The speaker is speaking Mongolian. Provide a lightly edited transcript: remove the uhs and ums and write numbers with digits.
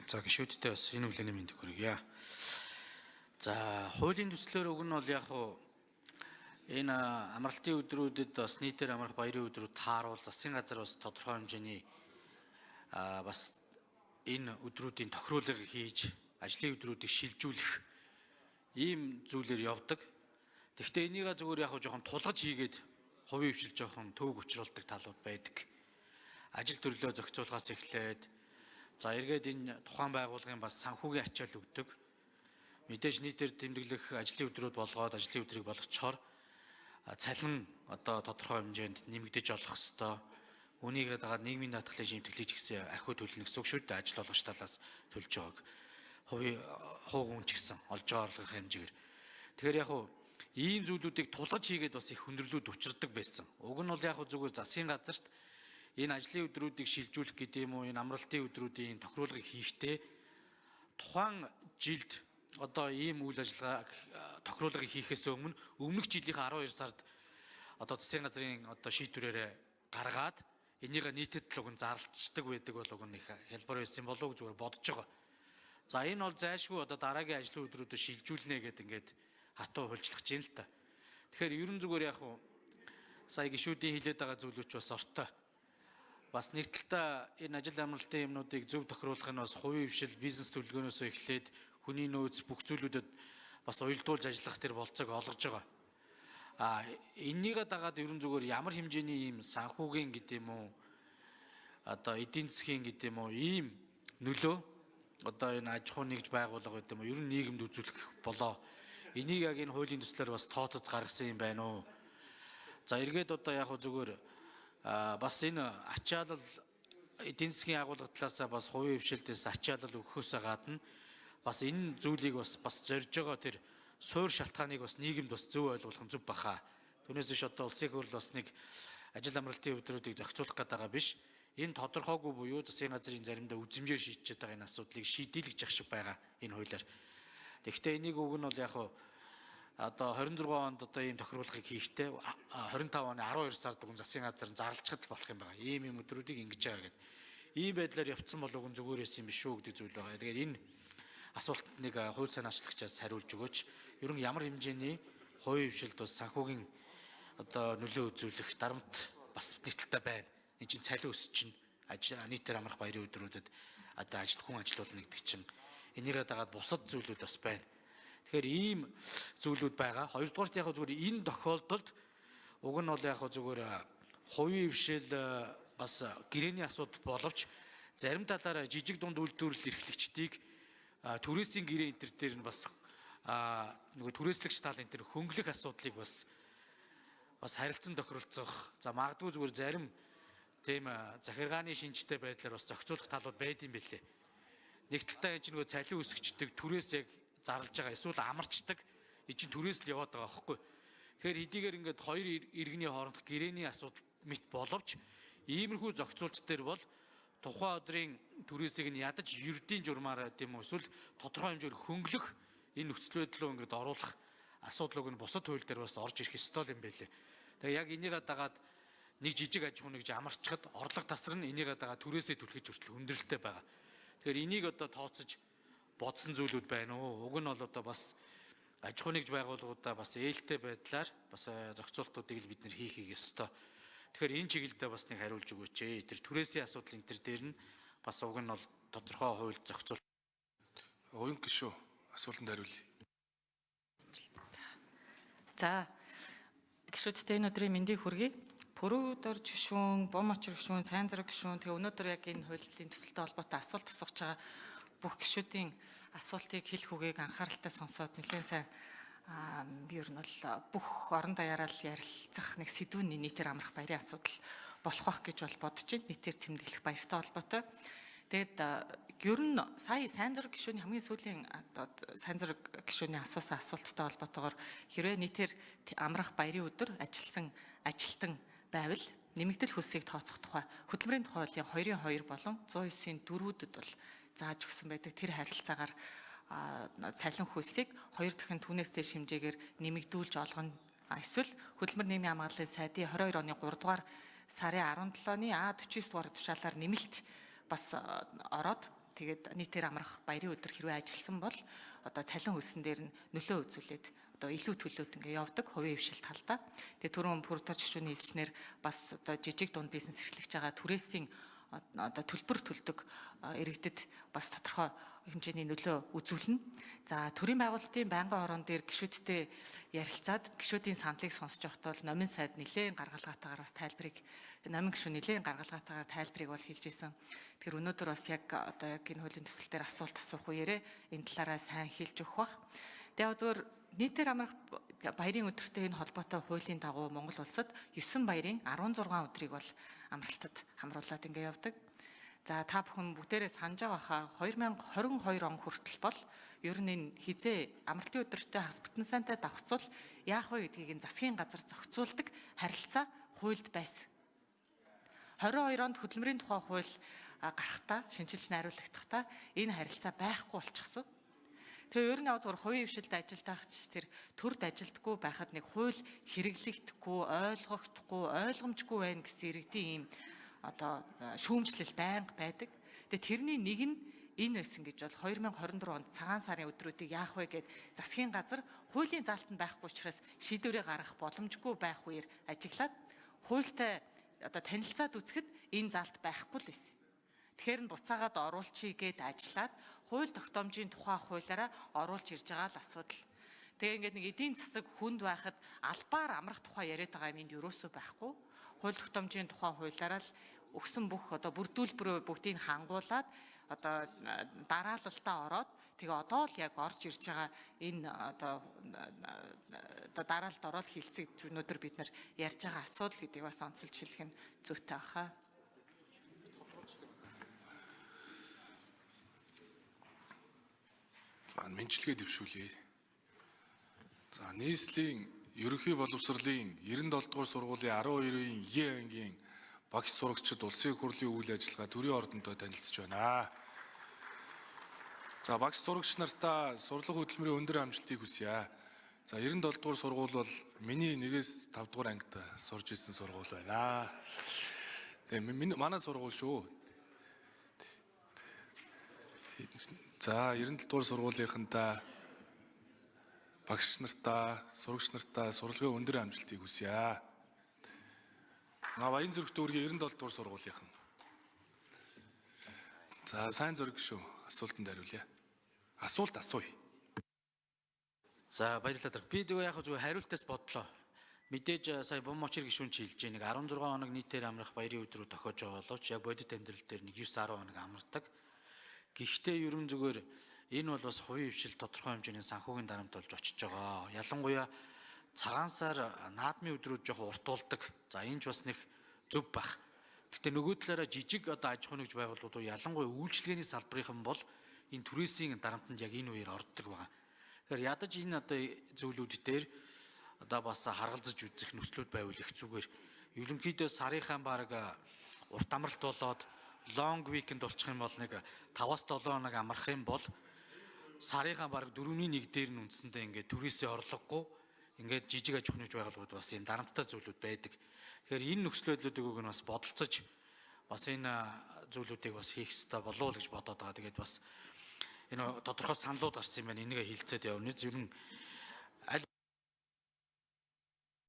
За, гишүүдтэй бас энэ өглөөний мэндийг хүргье. За, хуулийн төслөөр уг нь бол яг уу энэ амралтын өдрүүдэд бас нийтээр амрах баярын өдрүүд тааруул засгийн газар бас тодорхой хэмжээний бас энэ өдрүүдийн тохируулга хийж, ажлын өдрүүдийг шилжүүлэх ийм зүйлээр явдаг. Тэгэхдээ энийгээ зүгээр яг жоохон тулгаж хийгээд хувийн хвшил жоохон төвөг учруулдаг талууд байдаг. Ажил төрлөө зохицуулахаас эхлээд, за, эргээд энэ тухайн байгууллагын бас санхүүгийн ачаал өгдөг. Мэдээж нийтээр тэмдэглэх ажлын өдрүүд болгоод ажлын өдрийг болгочхоор цалин одоо тодорхой хэмжээнд нэмэгдэж олох хэвээр. Үүнийг дагаад нийгмийн даатгалын шимтгэлийг ч гэсэн ахиу төлнө гэсэн үг шүү дээ. Ажил олгогч талаас төлж байгааг хувийн хуугун ч гэсэн олж байгаа орлогын хэмжээгээр. Тэгэхээр яг уу ийм зүйлүүдийг тулгаж хийгээд бас их хүндрэлүүд учирдаг байсан. Уг нь бол яг зүгээр засгийн газарт энэ ажлын өдрүүдийг шилжүүлэх гэдэг юм уу, энэ амралтын өдрүүдийн тохируулгыг хийхдээ тухайн жилд одоо ийм үйл ажиллагаа тохируулгыг хийхээс өмнө өмнөх жилийнхээ 12 сард одоо засгийн газрын одоо шийдвэрээр гаргаад энийг нийтэд л уг нь зарлцдаг байдаг бол уг нь их хялбар байсан болов уу зүгээр бодож байгаа. За, энэ бол зайлшгүй одоо дараагийн ажлын өдрүүдэд шилжүүлнэ гэдэг ингээд хатуу хуульчлах чинь л та. Тэгэхээр ерөн зүгээр яг уу сая гишүүдийн хилээд байгаа зүйлүүд ч бас ортой. Бас нэг талдаа энэ ажил амралтын юмнуудыг зөв тохируулах нь бас хувийн хвшил, бизнес төлөвлөгөөнөөс эхлээд хүний нөөц бүх зүйлүүдэд бас уялдуулж ажиллах тэр болцоог олгож байгаа. А эннийгээ дагаад ерөн зүгээр ямар хэмжээний ийм санхүүгийн гэдэг юм уу, одоо эдийн засгийн гэдэг юм уу, ийм нөлөө одоо энэ аж ахуй нэгж байгууллага гэдэг юм уу, ер нь нийгэмд үзүүлэх болоо. Энийг яг энэ хуулийн төслөөр бас тооцож гаргасан юм байна уу? За, эргээд одоо яг зүгээр бас энэ ачаалал эдийн засгийн агуулга талаасаа бас хувийн хвшилдээс ачаалал өгөхөөсөө гадна бас энэ зүйлийг бас зорж байгаа тэр суур шалтгааныг бас нийгэмд бас зөв ойлгох нь зөв баха. Түүнээс биш одоо улсын хурл бас нэг ажил амралтын өдрүүдийг зохицуулах гэдэг байгаа биш. Энэ тодорхойгүй буюу засгийн газрын заримдаа үзмжээр шийдчихэд байгаа энэ асуудлыг шийдэл гэж ах шиг байгаа энэ хуулиар. Тэгэхдээ энийг уг нь бол яг одоо 26 онд одоо ийм тохируулгыг хийхдээ 25 оны 12 сард уг засгийн газар зарлцахад болох юм байна. Ийм юм өдрүүдийг ингэж байгаа гэдэг. Ийм байдлаар явцсан бол уг нь зүгээр байсан юм биш үү гэдэг зүйл байгаа. Тэгээд энэ асуултанд нэг хууль санаачлагчаас хариулж өгөөч. Ер нь ямар хэмжээний хувийн хвшилд бас санхүүгийн одоо нөлөө үзүүлэх дарамт бас нэг талтай байна. Энэ чинь цалин өс чинь нийтээр амрах баярын өдрүүдэд одоо ажил хүн ажилуулна гэдэг чинь энийгээ дагаад бусад зүйлүүд бас байна. Тэгэхээр ийм зүйлүүд байгаа. Хоёрдугаарт яг зүгээр энэ тохиолдолд уг нь бол яг зүгээр хувийн хвшил бас гэрээний асуудал боловч зарим талаараа жижиг дунд үйлдвэрлэл эрхлэгчдийг түрээсийн гэрээ энэ төр дээр нь бас нөгөө түрээслэгч тал энэ төр хөнгөлөх асуудлыг бас харилцан тохиролцох, за, магадгүй зүгээр зарим тийм захиргааны шинжтэй байдлаар бас зохицуулах талууд байд юм бэлээ. Нэг талдаа энэ чинь нөгөө цалин өсгчдөг түрээс яг зарлж байгаа эсвэл амарчдаг энэ чинь түрээс л яваад байгаа байхгүй. Тэгэхээр хэдийгээр ингээд хоёр иргэний хоорондох гэрээний асуудал мэт боловч иймэрхүү зохицуулт дээр бол тухайн өдрийн түрээсийг нь ядаж ердийн журмаар тийм үү, эсвэл тодорхой хэмжээгээр хөнгөлөх энэ нөхцөл байдлаа ингээд оруулах асуудлыг нь бусад хууль дээр бас орж ирэх ёстой юм байлээ. Тэгээ яг энийгээ дагаад нэг жижиг аж ахуй нэгж амарчхад орлого тасарна, энийгээ дагаад түрээсээ түлхэж хүртэл хүндрэлтэй байгаа. Тэгэхээр энийг одоо тооцож бодсон зүйлүүд байна уу? Уг нь бол одоо бас аж ахуй нэгж байгууллагуудаа бас ээлтэй байдлаар бас зохицуултуудыг л бид нэр хийхийг ёстой. Тэгэхээр энэ чиглэлдээ бас нэг хариулж өгөөч ээ. Тэр түрээсийн асуудал энэ төр дээр нь бас уг нь бол тодорхой хууль зохицуулт. Уянг гишүү, асуултанд хариулъя. За, гишүүдтэй энэ өдрийн мэндийг хүргэе. Пүрүүдор гишүүн, Бум очир гишүүн, Сайн зэрэг гишүүн, тэгээ өнөөдөр яг энэ хуулийн төсөлтэй холбоотой асуулт асууж байгаа бүх гишүүдийн асуултыг хэлэх үгийг анхааралтай сонсоод нэлээд сайн би ер нь бол бүх орон даяараа л ярилцах нэг сэдвүүний нийтээр амрах баярын асуудал болох байх гэж бол бодож байна. Нийтээр тэмдэглэх баяртай холбоотой. Тэгээд ер нь сая Сайн зэрэг гишүүний хамгийн сүүлийн одоо Сайн зэрэг гишүүний асуусан асуулттай холбоотойгоор хэрвээ нийтээр амрах баярын өдөр ажилласан ажилтан байвал нэмэгдэл хөлсийг тооцох тухай хөдөлмөрийн тухай хуулийн 2-ын 2 болон 109-ийн 4-үүдэд бол зааж өгсөн байдаг. Тэр харилцаагаар цалин хөлсийг 2 дахин түүнээс дээш хэмжээгээр нэмэгдүүлж олгоно. Эсвэл хөдөлмөр нийгмийн хамгааллын сайдын 22 оны 3 дугаар сарын 17-ны А49 дугаар тушаалаар нэмэлт бас ороод Тэгээд нийтээр амрах баярын өдөр хэрвээ ажилласан бол одоо цалин хөлсөн дээр нь нөлөө үзүүлээд одоо илүү төлөөд ингээ явдаг хувийн хвшил талдаа. Тэгээд түрүүн Пүрв Дорж гишүүний хэлснээр бас одоо жижиг дунд бизнес эрхлэж байгаа түрээсийн одоо төлбөр төлдөг иргэдэд бас тодорхой хэмжээний нөлөө үзүүлнэ. За, төрийн байгуулалтын байнгын хорон дээр гишүүдтэй ярилцаад гишүүдийн саналыг сонсож байхдаа бол номын сайд нэлээд гаргалгаатайгаар бас тайлбарыг, номын гишүүн нэлээд гаргалгаатайгаар тайлбарыг бол хэлж исэн. Тэгэхээр өнөөдөр бас яг одоо яг энэ хуулийн төсөл дээр асуулт асуух үеэрээ энэ талаараа сайн хэлж өгөх бах. Тэгээ зөвхөн нийтээр амрах баярын өдөртэй энэ холбоотой хуулийн дагуу Монгол улсад 9 баярын 16 өдрийг бол амралтад хамруулад ингээ явдаг. За, та бүхэн бүгдээрээ санаж байгаа хаа, 2022 он хүртэл бол ер нь энэ хизээ амралтын өдөртэй хагас бүтэн сайнтай давхцвал яах вэ гэдгийг энэ засгийн газар зохицуулдаг харилцаа хуульд байсан. 22 онд хөдөлмөрийн тухай хууль гарахдаа, шинчилж найруулагдахдаа энэ харилцаа байхгүй болчихсон. Тэгээ ер нь яг зөвхөн хувийн хвшилд ажилдаах ч тэр төрд ажилдаггүй байхад нэг хууль хэрэглэгдэхгүй, ойлгогдохгүй, ойлгомжгүй байна гэсэн иргэдийн ийм одоо шүүмжлэл байнга байдаг. Тэгээ тэрний нэг нь энэ байсан гэж бол 2024 онд цагаан сарын өдрүүдийг яах вэ гэд засгийн газар хуулийн заалтанд байхгүй учраас шийдвэрээ гаргах боломжгүй байх үеэр ажиглаад хуультай одоо танилцаад үзэхэд энэ заалт байхгүй л байсан. Тэгэхээр нь буцаагаад оруулчихъя гэд ажиллаад хууль тогтоомжийн тухай хуулиараа оруулж ирж байгаа л асуудал. Тэгээ ингээд нэг эдийн засаг хүнд байхад албаар амрах тухай яриад байгаа юм энд ерөөсөө байхгүй. Хууль тогтоомжийн тухай хуулиараа л өгсөн бүх одоо бүрдүүлбэрөө бүгдийг хангуулад одоо дараалалтаа ороод, тэгээ одоо л яг орж ирж байгаа энэ одоо дараалалд ороод хилцэг өнөөдөр бид нар ярьж байгаа асуудал гэдгийг бас онцолж хэлэх нь зүйтэй баха. За, мэнчилгээ дэвшүүлье. За, нийслэлийн ерөнхий боловсролын 97 дугаар сургуулийн 12-ийн Е ангийн багш сурагчид улсын хурлын үйл ажиллагаа төрийн ордонтой танилцж байна. За, багш сурагч нартаа сурлага хөдөлмөрийн өндөр амжилтыг хүсье. За, 97 дугаар сургууль бол миний 1-ээс 5 дугаар ангид сурж исэн сургууль байна. Тэгээ манай сургууль шүү. За, 97 дугаар сургуулийнхантаа багш нартаа, сурагч нартаа сурлагын өндөр амжилтыг хүсье. Баян зүрх дүүргийн 97 дугаар сургуулийнхан. За, сайн зүрх шүү. Асуултанд хариулъя. Асуулт асууя. За, баярлалаа. Би тэгээ яг зүгээр хариултаас бодлоо. Мэдээж сая Бум мочир гишүүн чи хэлж нэг 16 хоног нийтээр амрах баярын өдрүүд тохиож байгаа боловч яг бодит амьдрал дээр нэг 9 10 хоног амардаг. Гэхдээ ерөн зүгээр энэ бол бас хувийн хвшил тодорхой хэмжээний санхүүгийн дарамт болж очиж байгаа. Ялангуяа цагаан сар наадмын өдрүүд жоохон урт болдог. За, энэ ч бас нэг зөв бах. Гэхдээ нөгөө талаараа жижиг одоо аж ахуйн нэгж байгууллагууд ялангуяа үйлчилгээний салбарынхан бол энэ түрээсийн дарамтанд яг энэ үеэр ордог байгаа. Тэгэхээр ядаж энэ одоо зүйлүүд дээр одоо бас харгалзаж үзэх нөхцлүүд байвал их зүгээр. Ерөнхийдөө сарынхаа баг урт амралт болоод long weekend болчих юм бол нэг 5-7 хоног амрах юм бол сарынхаа баг 4-ний 1 дээр нь үндсэндээ ингээд түрээсийн орлогогүй ингээд жижиг аж ахуйн нэгж байгууллагууд бас ийм дарамттай зүйлүүд байдаг. Тэгэхээр энэ нөхцөл байдлуудыг нь бас бодолцож бас энэ зүйлүүдийг бас хийх ёстой болов уу гэж бодоод байгаа. Тэгээд бас энэ тодорхой саналууд гарсан юм байна. Энийг хилцээд явна. Ер нь